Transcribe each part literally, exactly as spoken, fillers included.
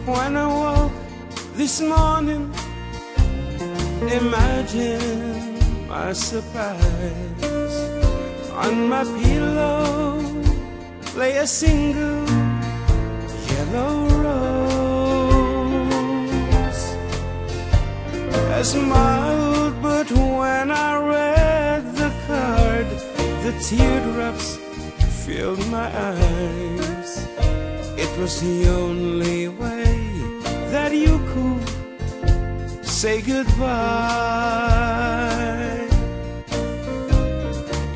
When I woke this morning, imagine my surprise. On my pillow lay a single yellow rose. I smiled, but when I read the card, the teardrops filled my eyes. It was the only way that you could say goodbye.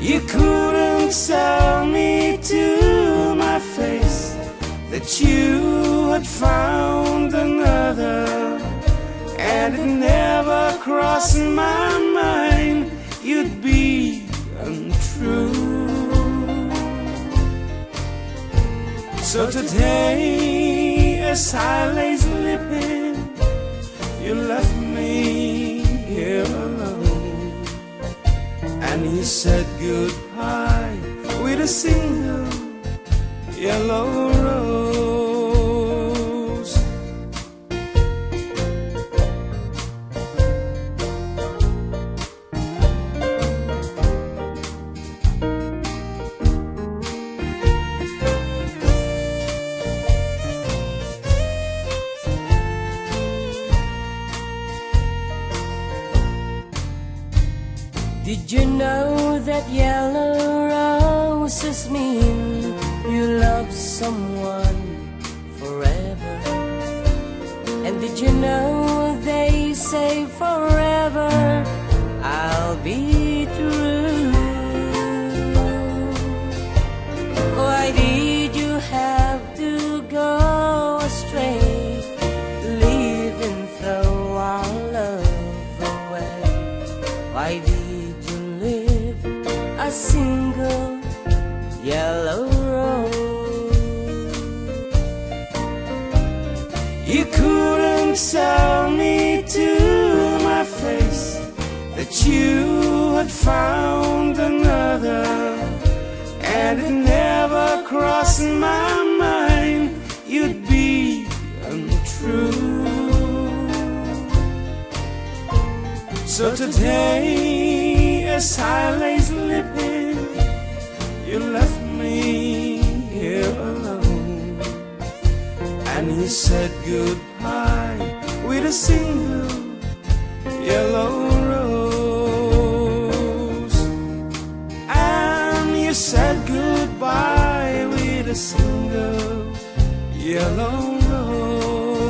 You couldn't tell me to my face that you had found another, and it never crossed my mind you'd be untrue. So today, as I lay sleeping, you left me here alone, and you said goodbye with a single yellow rose. Did you know that yellow roses mean you love someone forever? And did you know they say forever I'll be true? Why did you have to go astray, leaving throw our love away? Why did you leave a single yellow rose? You couldn't tell me to my face that you had found another, and it never crossed my mind you'd be untrue. So today, as I lay sleeping, you left me here alone, and you said goodbye with a single yellow rose. And you said goodbye with a single yellow rose.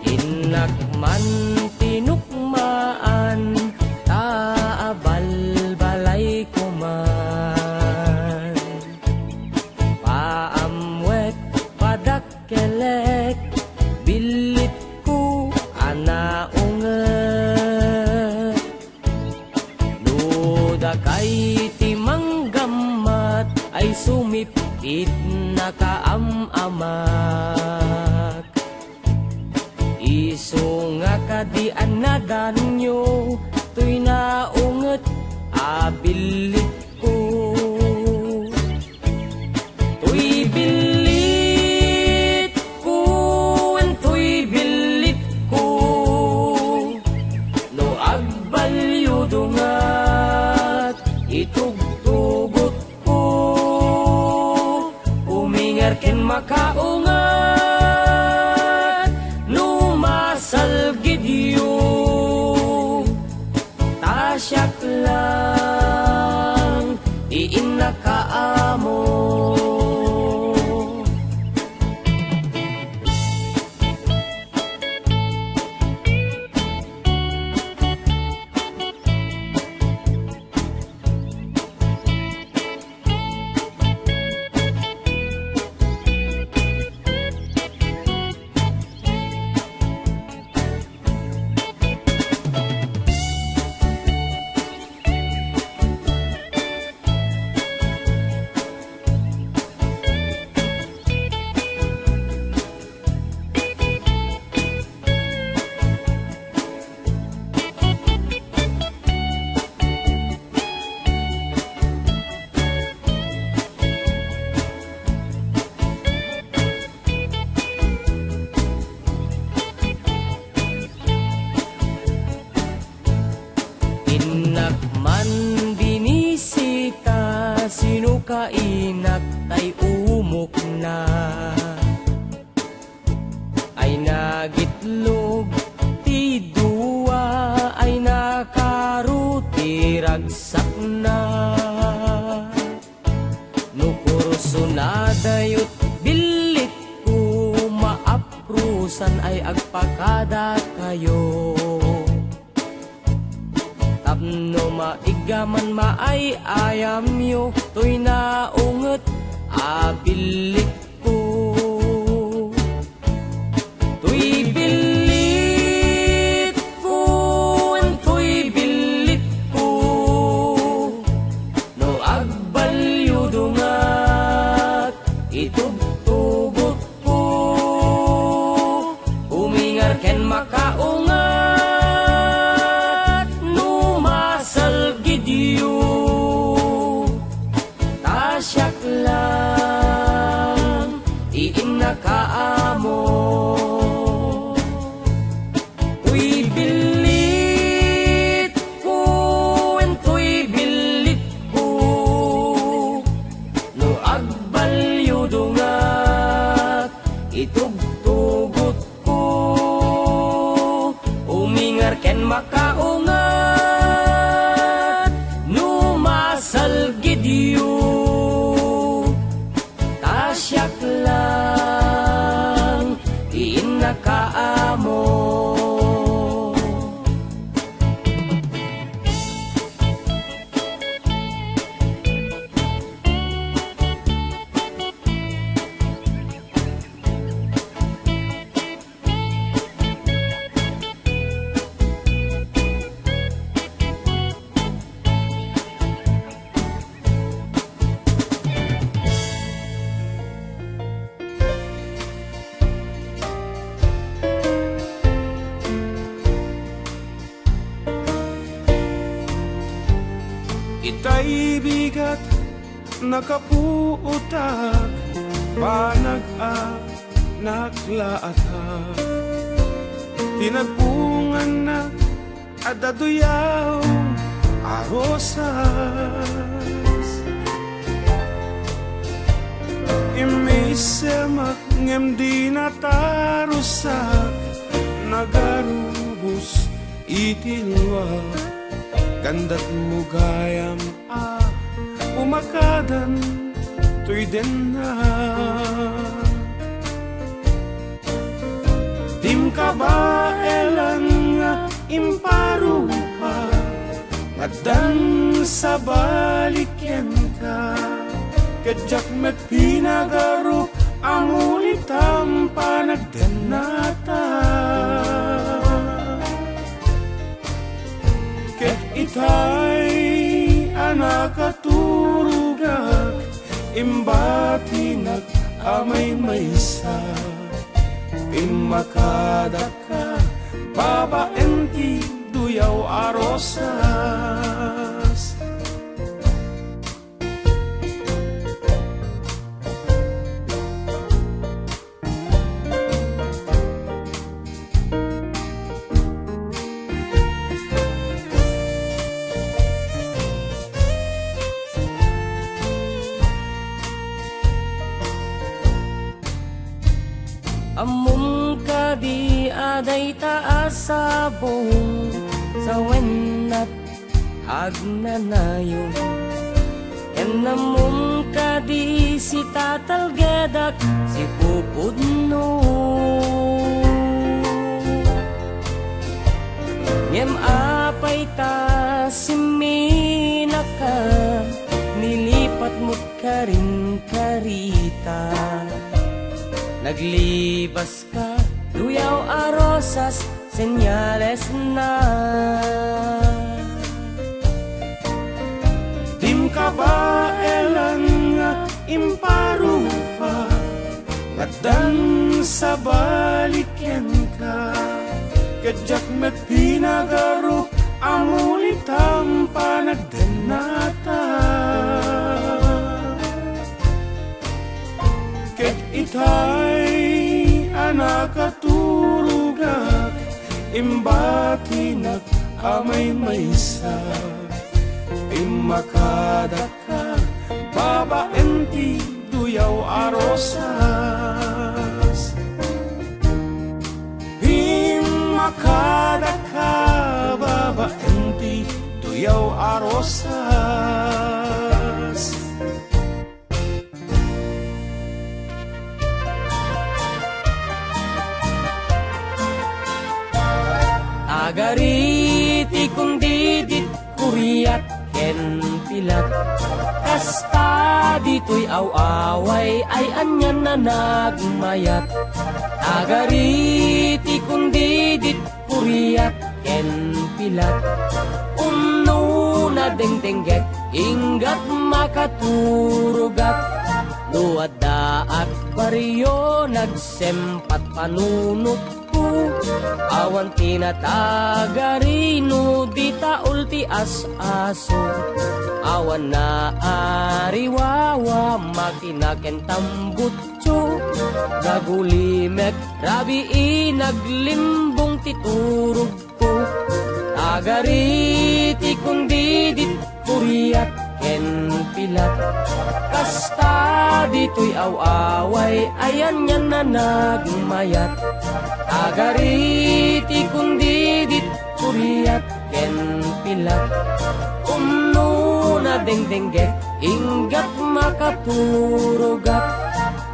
Innak man tinukmaan, ta abalbalayko man. Paamwek, padakkelek, billitko a naunget. No dakay ti manggammat ay sumipit nakaam-amak. Isu nga kadi a nadanyo toy naunget a billitko. Toy billitko, wen toy billitko, no agbalyo dungat, itugtugotko, uminger ken makaunget, no masalgidyo. Ta siak la Ay nagitlog ti dua, ay nakaro ti ragsakna. No kurso nadayot, billit ko, maaprusan ay agpakadakayo. Tapno maiggaman maay-ayamyo, toy naunget a billit ko. Toy billit ko, toy billit ko, no agbalyudongak, itugtugot ko, umingar ken makaungat no masalgidyo. Ta siak lang ti innaka a amo. Toy billit ko, toy billit ko, no agbalyudongak, itugtugot ko, umingar ken makaungat no masalgidyo. Ta siak lang ti innaka a amo. Itay bigat, nakapuotak, panag-anak laatak. Ti nagbungannak, adda duyaw a rosas. Immisemak ngem di natarusak, nagarubos iti luak. Gandat mo gayam a umakadan toy dennak. Dim kabaelan nga imparupa, ngaddan sabali kenka. Ket diak met pinagaro a mulitam panagdennata. Ket itay a nakaturogak, imbatinak a maymaysa. Immakadakka babaen ti duyaw a rosas. Ammom kadi a dayta a sabong, sawennat agnanayon? Ken ammom kadi sitatalgedak sipupudno? Ngem apay ta simminaka, nilipatmo karin karita? Naglibas ka, duyaw a rosas, senyales na. Dim kabaelan nga imparupa, ngaddan sabali kenka. Ket diak met pinagaro a mulitam panagdennata. Ket itay a nakaturogak, imbatinak a maymaysa. Immakadakka babaen ti duyaw a rosas. Kadaka babaen ti tuyaw a rosas. Agari ti kundidit, kuriat ken pilat. Kasta ditoy aw-away ay anian a nagmayat. Agari ti kundidit, kuriat ken pilat. Umno nadengdengget, inggat makaturogak. No addaak barrio, nagsempat panunotko. Awan ti natagari no di taul ti as-aso. Awan naariwawa, makina ken tambutso. Gagulimek rabii, naglimbong ti turogko. Agari ti kundidit, kuriat ken pilat. Kasta ditoy aw-away ay anian a nagmayat. Agari ti kundidit, kuriat ken pilat. Umno nadengdengget, inggat makaturogak.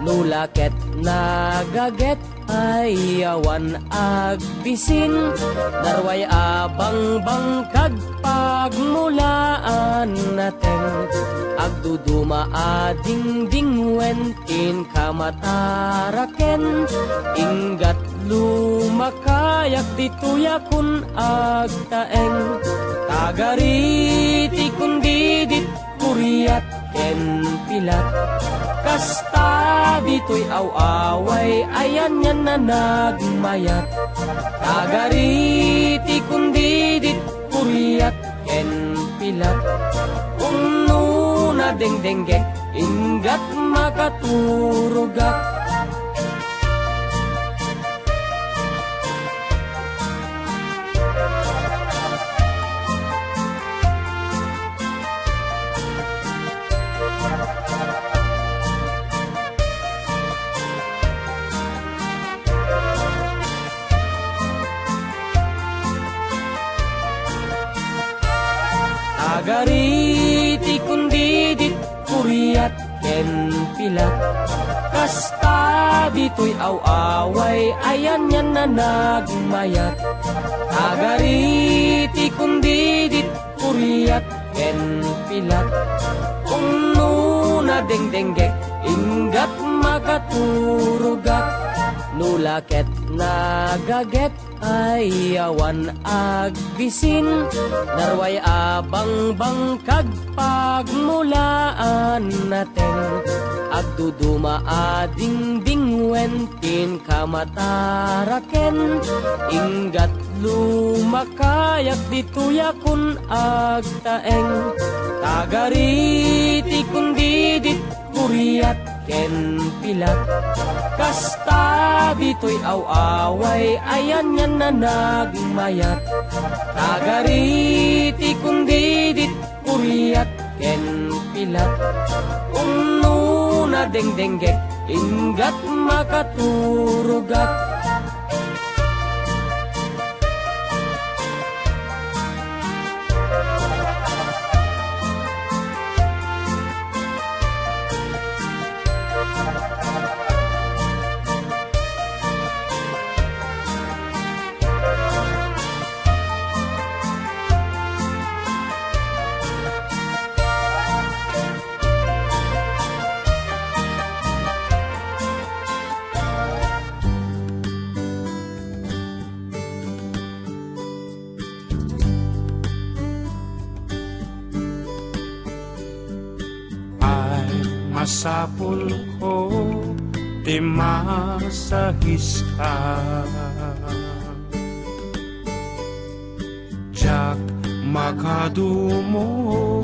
No la ket nagaget ay awan agbisin, narway a bangbangkag, pagmulaan nateng. Agduduma a dingdingwen, inka mataraken. Inggat lumakayak ditoy a kun agtaeng. Agari ti kundidit, kuriat ken pilat. Kasta ditoy aw-away ay anian a nagmayat. Agari ti kundidit, kuriat ken pilat. Umno nadengdengget, inggat makaturogak. Agari ti kundidit, kuriat ken pilat. Kasta ditoy aw-away ay anian a nagmayat. Agari ti kundidit, kuriat ken pilat. Umno nadengdengget, inggat makaturogak. No la ket nagaget ay awan agbisin, narway a bangbangkag, pagmulaan nateng. Agduduma a dingdingwen, inka mataraken. Inggat lumakayak ditoy a kun agtaeng. Agari ti kundidit, kuriat ken pilat. Kasta ditoy aw-away ay anian a nagmayat. Agari ti kundidit, kuriat ken pilat. Umno nadengdengget, inggat makaturogak. Ay, masapulko ti masahista. Diak makadumog,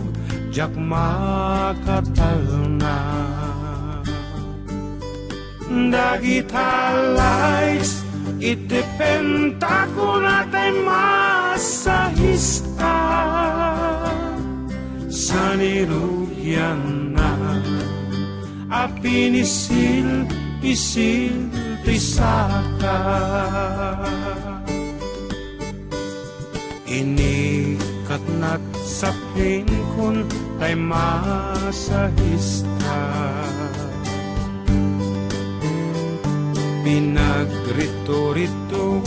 diak makatalna. Dagita lights iti pentakuna ti masahista. Sanirugianna a pinisil-pisil ti saka. Sappinkon tay masahista. Pinagritorito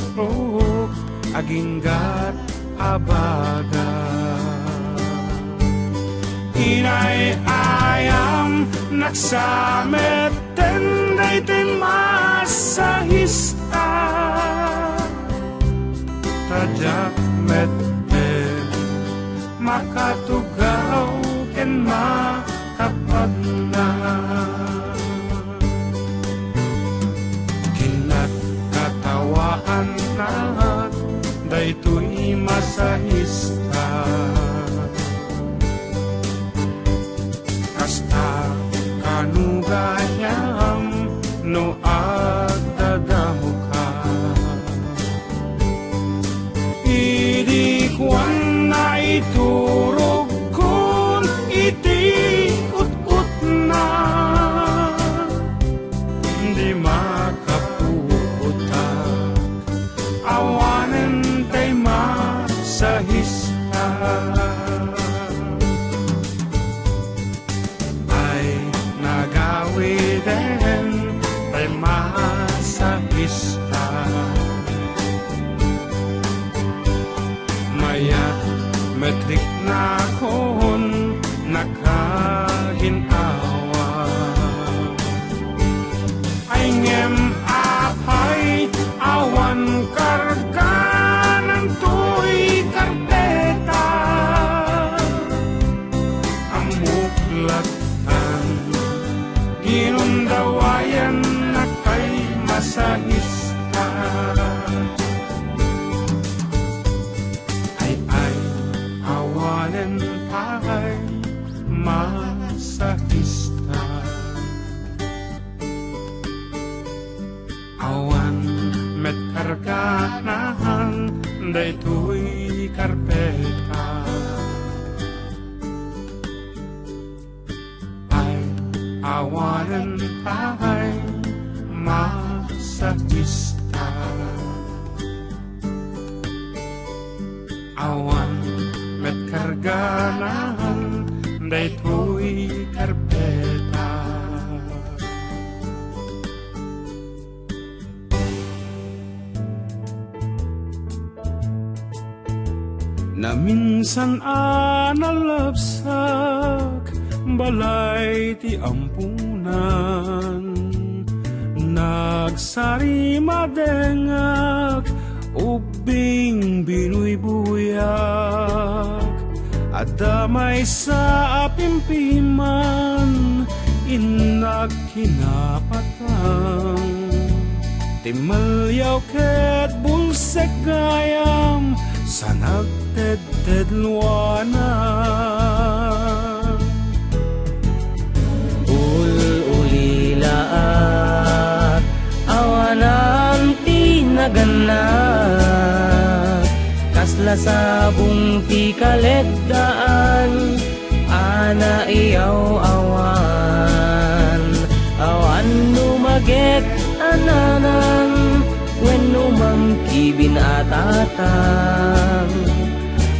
aginggat a baga. Inay-ayam nagsamet ten daytoy masahista. Ta diak met makatugaw ken makapagna. Kinakatawaannak daytoy masahista. Kasta kano gayam no agdadamoka. Idi kuanna iturogkon iti ut-utna, di makapuotak awanen tay masahista. Ay nagawiden tay masahista. Mayat met riknakon nakagin-awa. Ay ngem apay awan karganan toy karpeta? Ammok lattan, ginundawayannak tay masahista. Ay, ay, awanen pay masahista. Awan met karganan daytoy karpeta. Ay, awanen pay masahista. Awan met karganan daytoy karpeta. Naminsan a nalabsak balay ti ampunan, nagsarimadengak ubbing binuybuyak. Adda maysa a pimpiman, innak kinapatang. Timmaliaw ket bulsek gayam sa nagtedtedluanan. Ul-ulilaak, awanan ti nagannak, kasla sabong ti kaleddaan. Ana iyaw awan, awan no maget a nanang wenno mangkibin a tatang.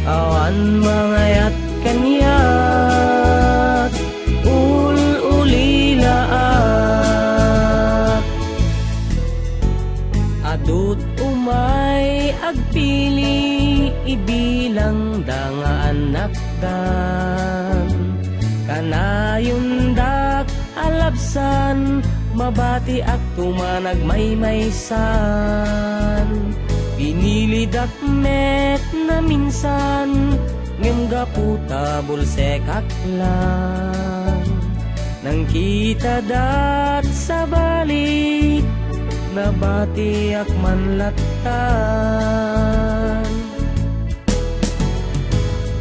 Awan mangayat kaniak, ul-ulilaak. Adut umay agpili, ibilangda nga annakdan. Kanayondak a labsan, mabatiak tumanag maymaysan. Pinilidak met naminsan, ngem gapu ta bulsekak lang. Nangkitadak sabali, nabatiak man lattan.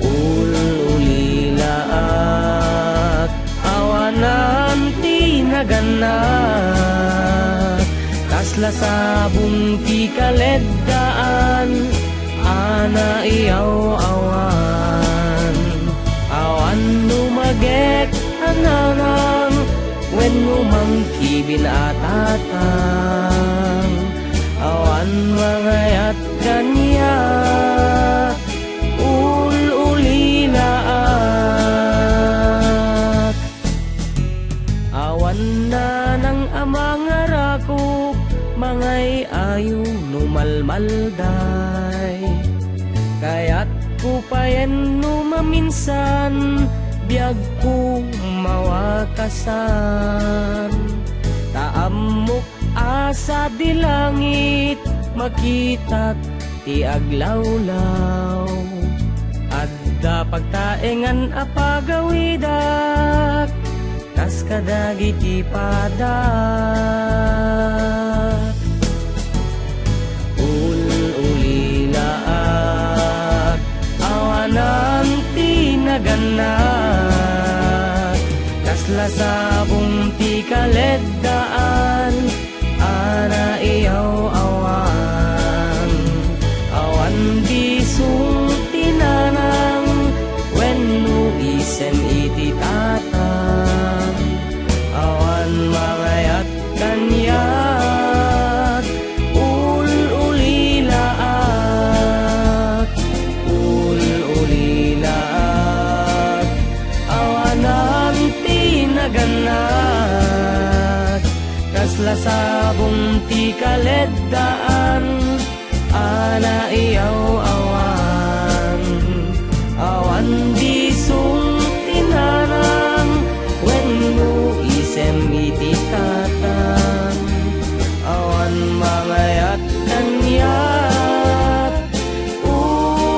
Ul-ulilaak, awanan ti nagannak, kasla sabong ti kaleddaan. Ana iyaw awan, awan no maget a nanang wenno mangkibin a tatang. Awan mangayat kaniak, ul-ulilaak. Ayo no malmalday, kayatko payen no maminsan, biagko mawakasan. Ta ammok a sadi langit, makitak ti aglawlaw. Adda pagtaengan a pagawidak, kas kadagiti padak. Ul-ulilaak, awanan ti nagannak, kasla sabong ti kaleddaan, a naiyaw-awan. Awan disong ti nanang wenno isem iti tatang. Awan mangayat kaniak, ul-ulilaak, ul-ulilaak. Awanan ti nagannak, kasla sabong ti kaleddaan, a naiyaw-awan. Awan disong ti nanang wenno isem iti tatang. Awan mangayat kaniak, ul-ulilaak.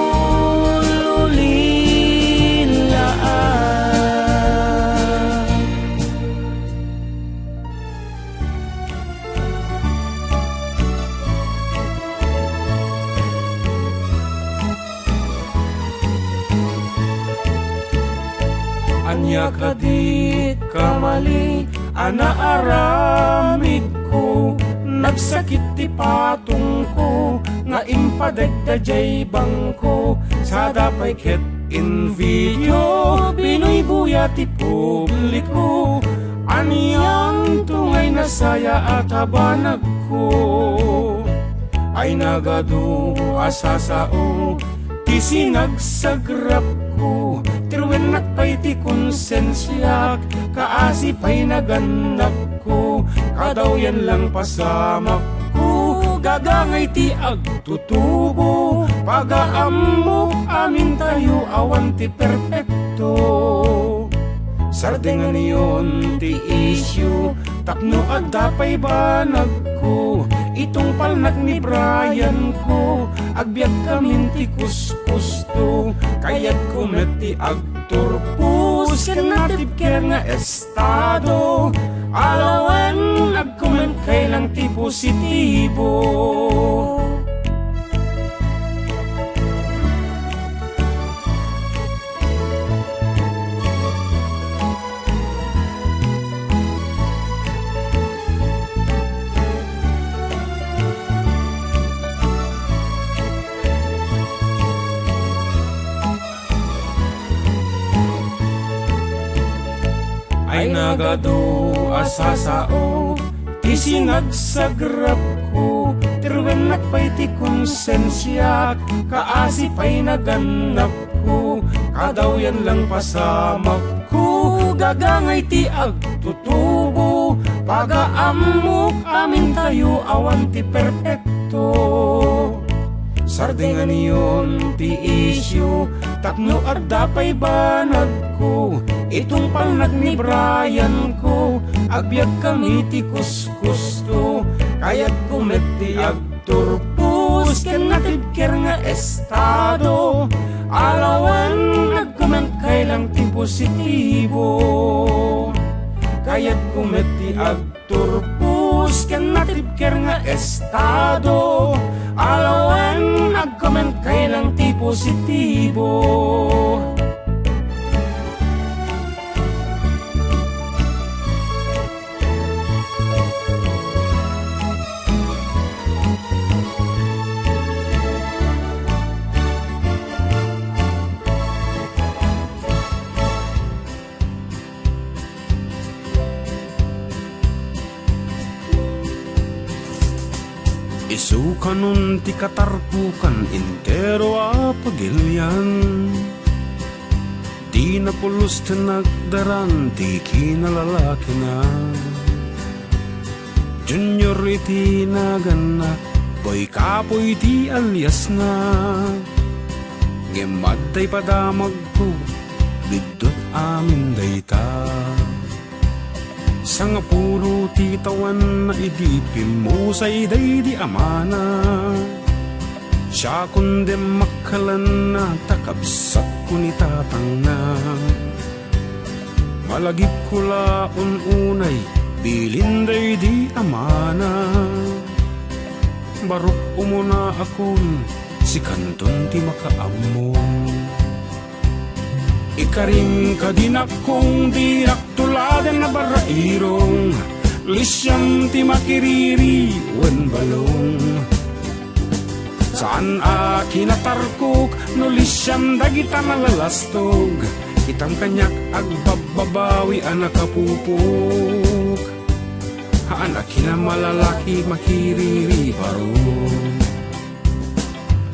Ania kadi kamali a naaramidko? Nagsakit ti patongko nga impadagda jay bangko. Sada pay ket in video, binuybuya ti publiko. Anianto ngay nasaya a tabanagko? Ay nagadu a sasao ti sinagsagrapko, tiruennak pay ti konsensiak, kaasi pay nagannakko, kadawyan lang pasamakko, gagangay ti agtutubo, pagaammok amintayo awan ti perpekto. Sardenganyon ti isyu, tapno adda pay banagko, itungpalnak ni Brian ko, agbiagkamin ti kuskusto, kayatko met ti agturpos ken natibker nga estado, alawen agko met kailang ti positibo. Ay nagadu a sasao ti sinagsagrapko, tiruennak pay ti konsensiak, kaasi pay nagannakko, kadawyan lang pasamakko, gagangay ti agtutubo, pagaammok amintayo awan ti perpekto. Sardenganyon ti isyu, tapno adda pay banagko, itungpalnak ni Brian ko, agbiagkami ti kuskusto, kayatko met ti agturpos ken natibker nga estado, alawen agko met kailang ti positibo, kayatko met ti ag turpos ken natibker nga estado, alawen agko met kailang ti positibo. Isu kanon ti katarpukan entero a pagilian. Di napulos ti nagdaran ti kinalalakina. Junior iti naganna, Boy kapuy ti aliasna, ngem adda ipadamagko, biddut amin dayta. Sangapulo ti tawenna idi pimmusay daydi amana. Siakon dimmakkelanna ta kabsatko ni tatangna. Malagipko la un-unay bilin daydi amana. Barok umuna a kun sikanton ti makaammo. Ikarim kadi nakkong dinak tuladen a barrairong, lisiam ti makiriri wen balong. Saan a kinatarkok no lisiam dagita nalalastog. Itam kaniak agbabbabawi a nakapupok. Haan a kinamalalaki makiriri barong.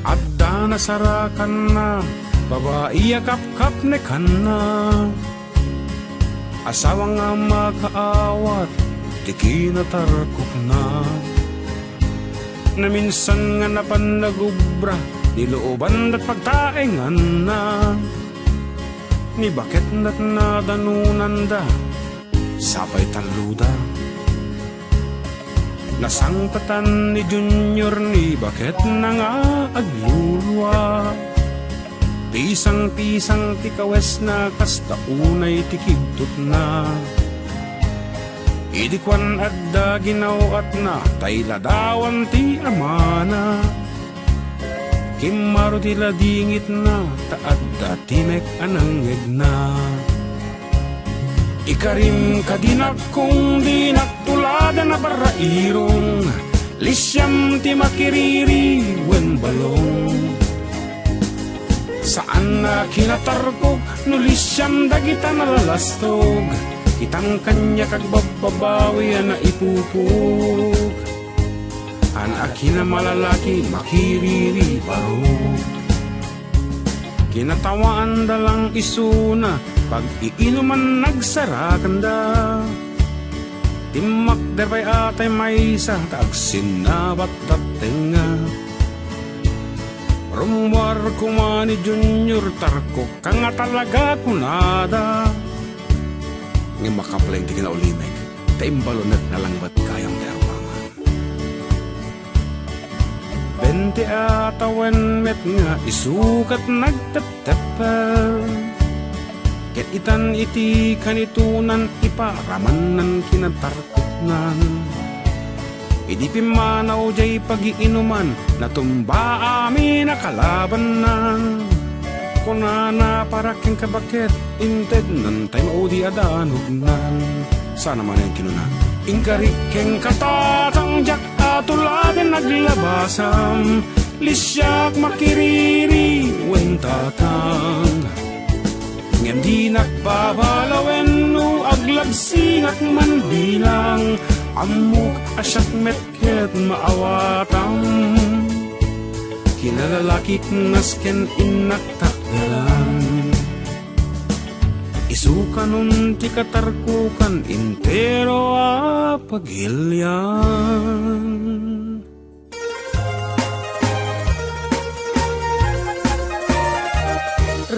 Adda nasarakanna, babai a kapkapnekanna. Asawa nga makaawat ti kinatarkokna. Naminsan nga napan nagubra, nilooban dat pagtaenganna. Ni baket dat nadanonanda, sapay talloda. Nasangpetan ni Junior ni baketna nga aglulua. Pisang-pisang ti kawesna kasta unay ti kibtotna. Idi kuan adda ginaw-atna, ta iladawan ti amana. Kimmaro ti ladingitna, ta adda ti mek a nangngegna. Ikarim kadi nakkong dinak tuladen a barrairong, lisiam ti makiriri wen balong. Saan a kinatarkok no lisiam dagita nalalastog, itam kaniak agbabbabawi a naipupok. Haan a kinamalalaki makiriri barong. Kinatawaan da lang isuna, pag-iinuman nagsarakanda. Timmakder pay atay maysa, ta agsinnabat dattengnga. Rummuar koma ni Junior, tarkokka nga talaga kunada. Ngem makapleng ti kinaulimek, ta imbalunek nalangbat gayam ti arbangan. Bente a tawen met nga isu ket nagtepteppel. Ket itan iti kanitonan iparamannan kinatarkoknan. Idi pimmanaw jay pagiinuman, natumba amin a kalabannan. Kunana para ken kabaket, intednan tay maudi a danognan. Sana manen kinuna, "Inkarik ken katatang, diak a tuladen aglabasam, lisiak makiriri wen tatang. Ngem dinak babalawen no aglabsingak man bilang, ammok a siak met ket maawatam. Kinalalakik nasken innak takdalan. Isu kanon ti katarkokan intero a pagilian."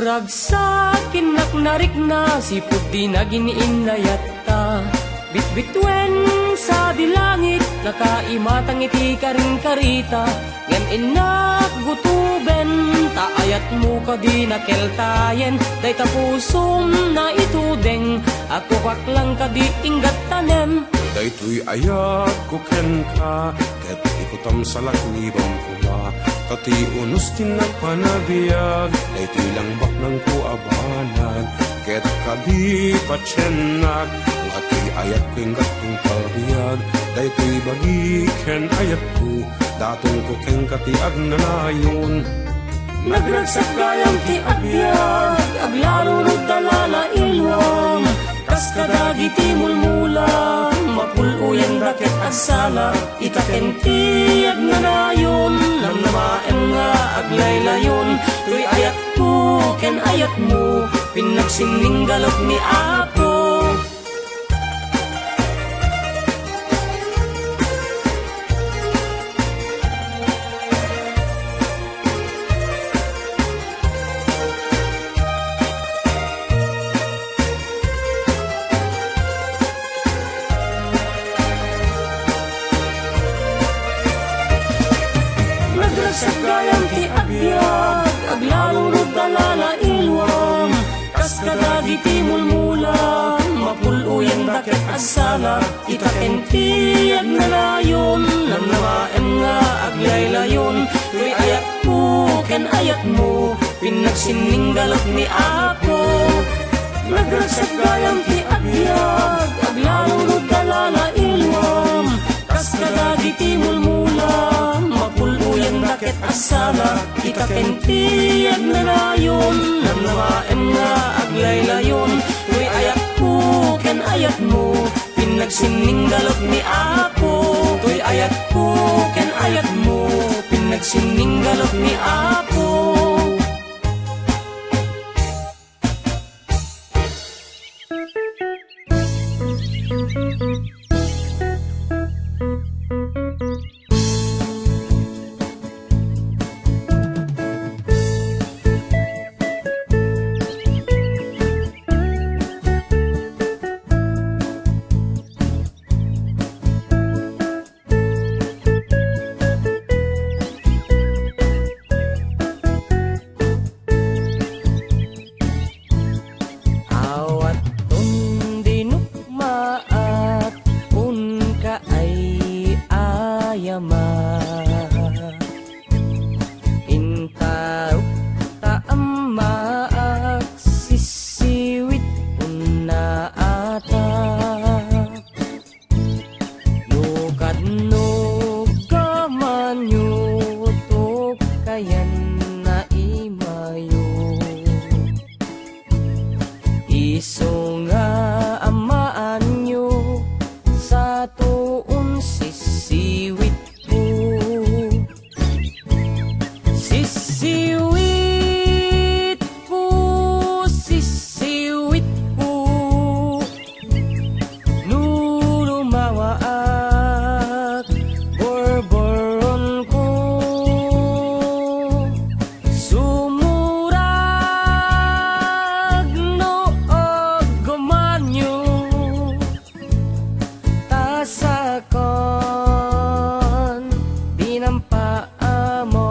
Ragsak innak narikna, sipud di nagin-innayatta. Bitbituen sadi langit, nakaimatang iti karingkarita. Ngem innak gutuben, ta ayatmo kadi nakeltayen, dayta pusom naitudeng, a kukaklang kadi inggattanem. Daytoy ayatko kenka, ket ikutam salaknibam koma, ta ti unos ti nagpanabiag, daytoy langbaknangko a banag, ket kadi patiennak, nga ti ayatko inggatong pabiag, daytoy bagi ken ayatko, datongko kenka ti agnanayon. Nagragsak gayam ti abiag, aglarurod ta lalailwam, kas kadagiti mulmula, mapul-oyanda ket agsala, ita ken ti agnanayon, namnamaem nga aglaylayon, toy ayatko ken ayatmo, pinnagsinninggalok ni Apo. Nagragsak gayam ti agbiag, aglalong rudda la nailuam. Kas kadagiti mulmula, mapul-oyanda ket agsala. Ita ken ti agnanayon, namnamaem nga aglaylayon. Toy ayatko ken ayatmo, pinagsinninggalup ni Apo. Nagragsak gayam ti agbiag, aglalong rudda la nailuam. Kas kadagiti mulmula, mapul-oyanda ket agsala. Ita ken ti agnanayon, namnamaem nga aglaylayon. Toy ayatko ken ayatmo, pinagsinninggalup ni Apo. Toy ayatko ken ayatmo, pinagsinninggalup ni Apo. Awaton dinukmaat, unka ay ayamat. Intarok ta ammaak, sisiwit unna atak. No kadno gamanyo, tukkayan na imayo. Isu nga ammaanyo, satoon sisiwitko. Sisiwitko, sisiwitko. No lumawaak, borboronko. Sumurag no aggamanyo, ta sakon tinampaammo.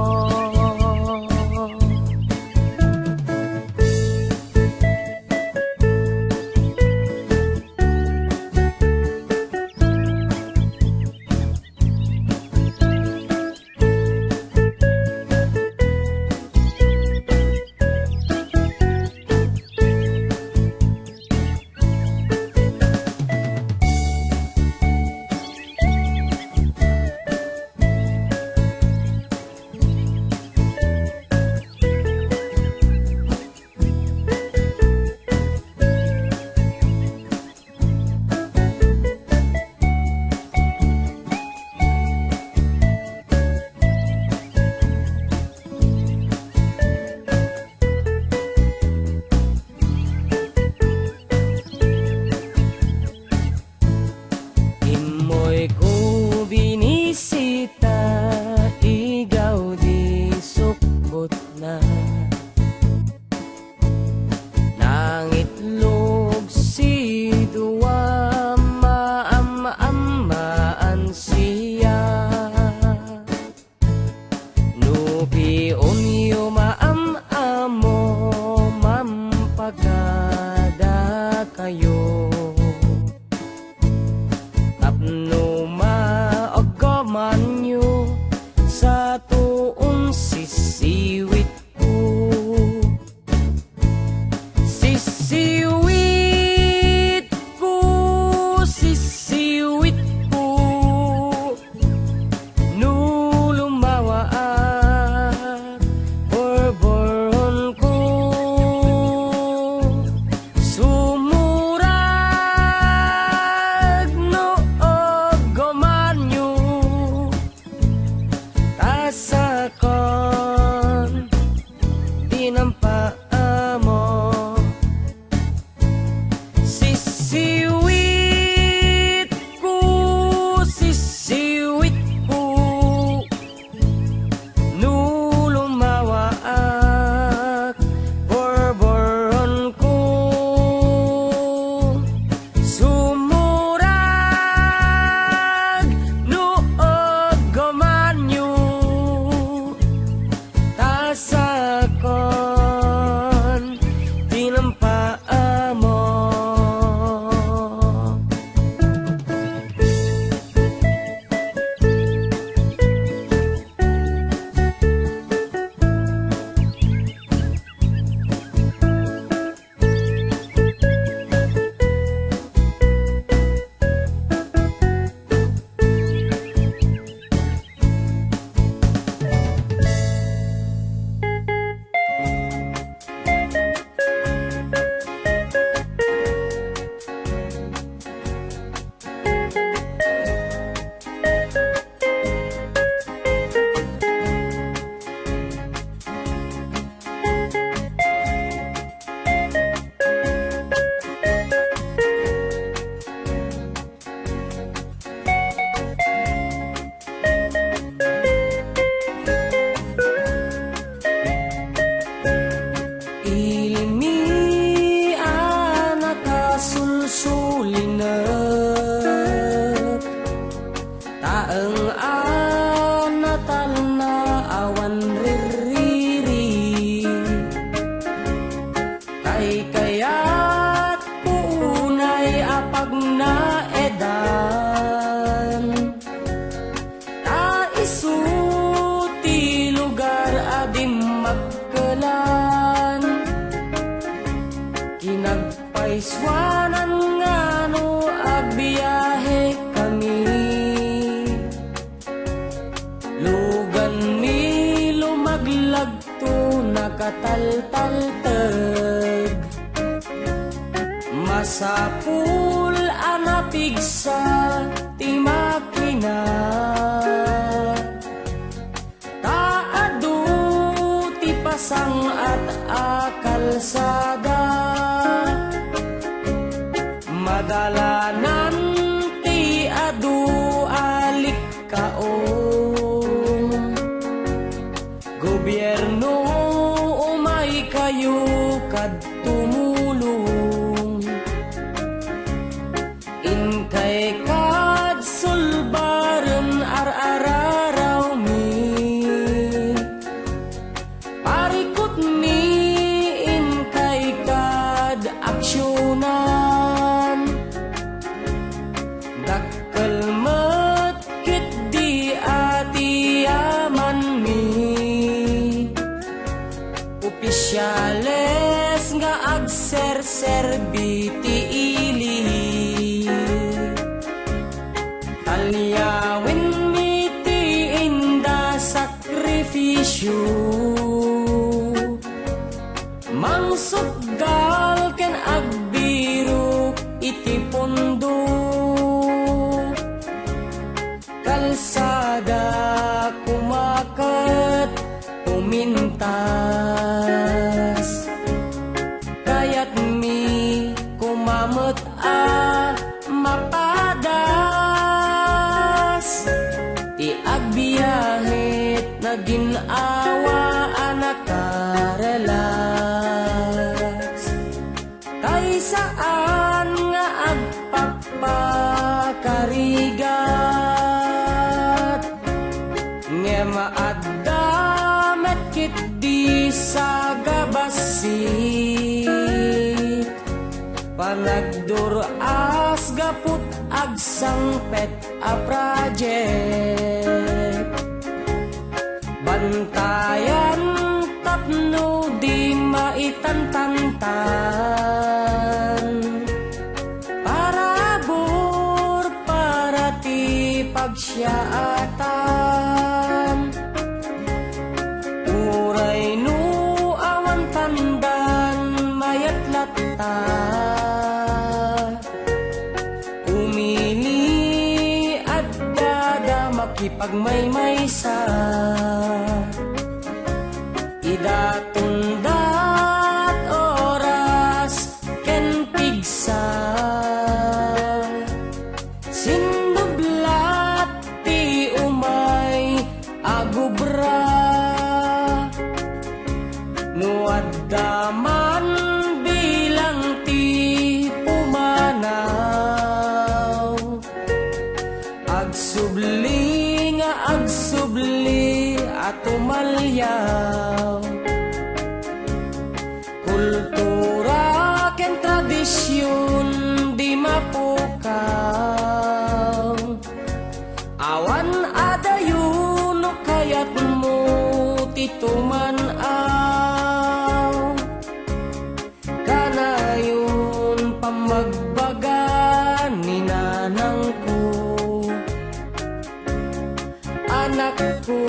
Immoyko binisita, igaw di sukbotna. Nangitlog si dua, maam-ammaan siya. No pion yo maam-amo, mampakadakayo. Tapno maaggamanyo, satoon sisiwitko. Sisiwitko, sisiwitko. No lumawaak, Kelan kinagpaisuanan nga no agbiahe kami. Luganmi lumaglagto nakataltalteg. Masapul a napigsa ti makina. Ta adu ti pasangat a kalsada. Madalanan ti adu a likkaon. Gobierno, umay kayo kad tumulong. Inkay kad sulbaren ar-ararawmi. Parikutmi inkay kad aksionan. Dakkel met ketdi a ti yamanmi. Opisyales nga agserserbi ti ili. Talyawenmi ti inda sakrifisio. Mangsukdal ken agbirok iti pondo. Kalsada koma ket pumintas. Kayatmi koma met a mapadas ti agbiahe, nagin-awa a nakarelax. Tay saan nga agpakpakarigat, ngem adda met ketdi sagabassit. Panagdur-as gaput agsangpet a project. Bantayan tapno di maitantantan. Parabur para ti pagsiaatan. Uray no awan tandan, mayat latta. Umili, adda da makipagmaymaysa. Ida tundat oras ken pigsa. Sinnublat ti umay agubra. No adda man bilang ti pumanaw, agsubli nga agsubli a tumalyaw. Kultura ken tradision di mapukaw. Awan adayo no kayatmo ti tuman-aw. Kanayon pammagbaga ni nanangko. Anakko,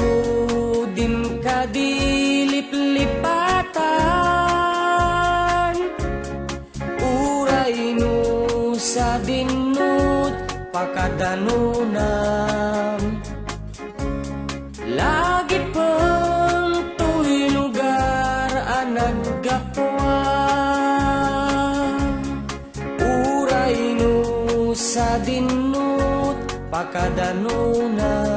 dinka di liplipatan. Uray no sadinnot pakadanonam. Lagipen toy lugar a naggapuam. Uray no sadinnot pakadanonam.